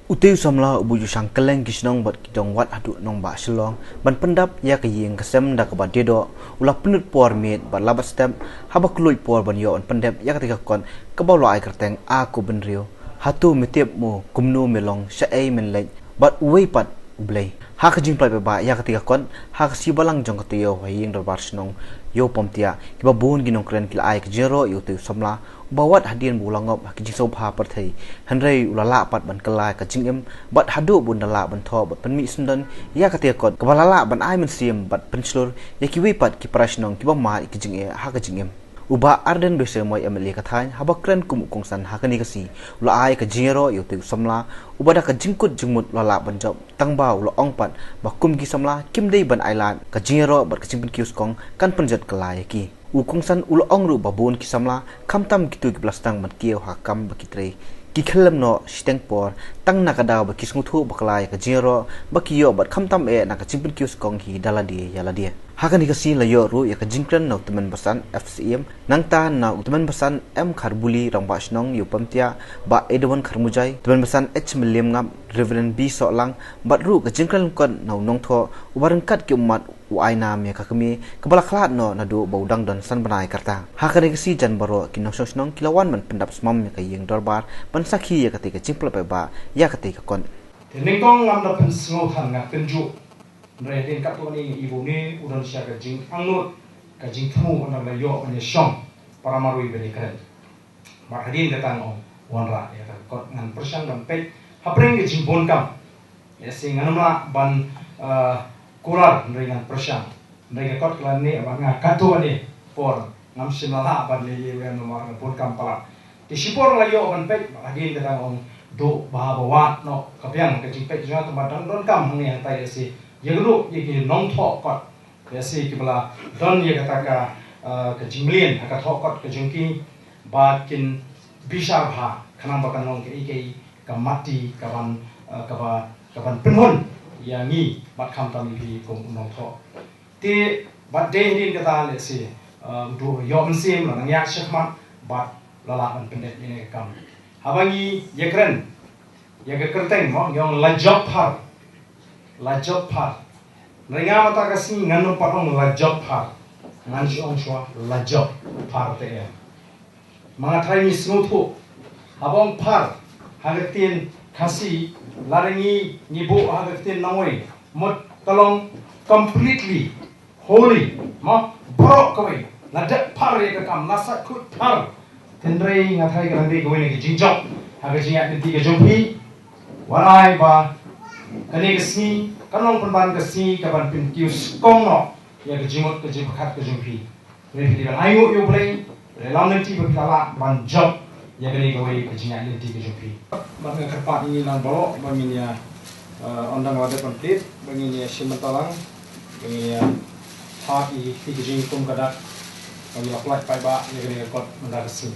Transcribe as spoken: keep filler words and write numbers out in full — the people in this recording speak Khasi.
Utei u samla uba ju shang kylleng ki shnong bad ki dong wat haduh nongbah Shillong ban pyndap ïa ka ïing ka sem da kaba die doh, u la pynlut por miet bad la bat step haba kylluid por ban ïoh ban pyndep ïa katei ka kot kaba u la ai kyrteng A Ko Bynriew. Hato me tip mo kumno me long, shaei men leit bad uwei pat u Blei? Ha ka jingpynlait paidbah ïa katei ka kot, ha ka sngi Balang jong ka taïew ha ïing dorbar shnong ïa u Pamtiah, kiba bun ki nongkren ki la ai ka jingïaroh ïa utei u samla uba wat hadien ba u la ngop ha ki jingsngewbha pyrthei, hynrei u la lah pat ban kylla ïa ka jingim bad haduh ba un da lah ban thoh bad pynmih syndon ïa katei ka kot kaba la lah ban ai mynsiem bad pynshlur ïa kiwei pat ki para shnong kiba mad ïa ki jingeh ha ka jingim. U Bah Ardent Basaiawmoit, M L A ka thaiñ, haba kren kum u kongsan ha kane ka sngi, u la ai ka jingïaroh ïa utei u samla uba da ka jingkut jingmut u la lah ban jop, tangba u la ong pat ba kum ki samla kim dei ban ailad, ka jingïaroh bad ka jingpynkiew skong kan pynjot kylla ïa ki. U kongsan u la ong ruh ba bun ki samla, khamtam kito kiba la sdang ban kiew ha ka kam ba ki trei, ki khyllem noh shiteng por tang na ka daw ba ki sngewthuh bakla ïa ka jingïaroh ba ki ïoh bad khamtam eh na ka jingpynkiew skong hi da lade ïa lade. Ha kane ka sngi la ïoh ruh ïa ka jingkren na u Tymmen Basan, F C M, nangta na u Tymmen Basan M Kharbuli, Rangbah Shnong ïa u Pamtiah, Bah Edwin Kharmujai, Tymmen Basan H Mylliem Ngap, Reverend B Sohlang, bad ruh ka jingkren lyngkot na u nongthoh uba ryngkat ki ummat, u Ainam ïa ka kmie kaba la khlad noh naduh ba u dang don san bnai ka rta. Ha kane ka sngi jan baroh ki nongshong shnong ki la wan ban pyndap smam ïa ka ïing dorbar ban sakhi ïa katei ka jingpynlait paidbah ïa katei ka kot. Te nyngkong ngam da pynsngewthan, nga kynjuh. Hynrei hadien katto katne nga i ba une u don sha ka jingangnud, ka jingthmu, ynda la ïoh ban ïashong para marwei ban ïakren. Bad hadien kata nga ong wanrah ïa kata ka kot, ngan pyrshang ban peit hapdeng ka jingbun kam. Ïa, shi ngan ym lah ban, eh, kular, hynrei ngan pyrshang. Hynrei ka kot ka la neh bad nga katto katne por, ngam shym la lah ban leh ïa, namar nga bun kam palat. Te shipor la ïoh ban peit, bad hadien kata nga ong duh ba, ba wad noh ka biang ka jingpeit jong nga, tangba dang don kam hangne hangtai, ïa shi ïakynduh ïa ki nongthoh kot, ïa shi kiba la don ïa kata ka, eh, ka jingmlien ha ka thoh kot ka jong ki, bad kin bishar bha, khnang ba kan long kaei kaei ka mati kaban, eh, kaba, kaban pynhun ïa ngi bad khamtam ïa phi kum u nongthoh. Te bad dei hadien kata lehse, eh, u duh ïoh mynsiem, la nang ïaid shakhmat bad la lah ban pyndep ïa kane ka kam. Haba ngi ïakren ïa ka kyrteng, mo, ngi ong la jop phar. La jop phar. Hynrei nga mynta ka sngi ngan ym pat ong la jop phar. Ngan shu ong shuwa la jop phar te em. Ma nga tharai ngi sngewthuh, haba ong phar ha ka ktien Khasi, lada ngi, ngi buh ha ka ktien Nongwei, mut ka long completely holy, mo, baroh kawei, la dep phar ïa ka kam, la sait khuid phar. Hynrei nga tharai ka dang dei kawei na ka jingjop ha ka jingïaid lynti ka jong phi. Wat ai ba kane ka sngi kan long pynban ka sngi kaban pynkiew skong noh ïa ka jingmut ka jingpyrkhat ka jong phi. Hynrei phi dei ban ainguh ïa U Blei, hynrei lam lynti ba phi la lah ban jop ïa kane kawei ka jingïaid lynti ka jong phi. Bad nga kyrpad ïa ngi lang baroh ba ngin ïa, eh, ynda la dep ban peit, ba ngin ïa shim bynta lang, ba ngin ïa thad ïa ki jingkum ka dak, ba ngin ïa pynlait paidbah ïa kane ka kot mynta ka sngi.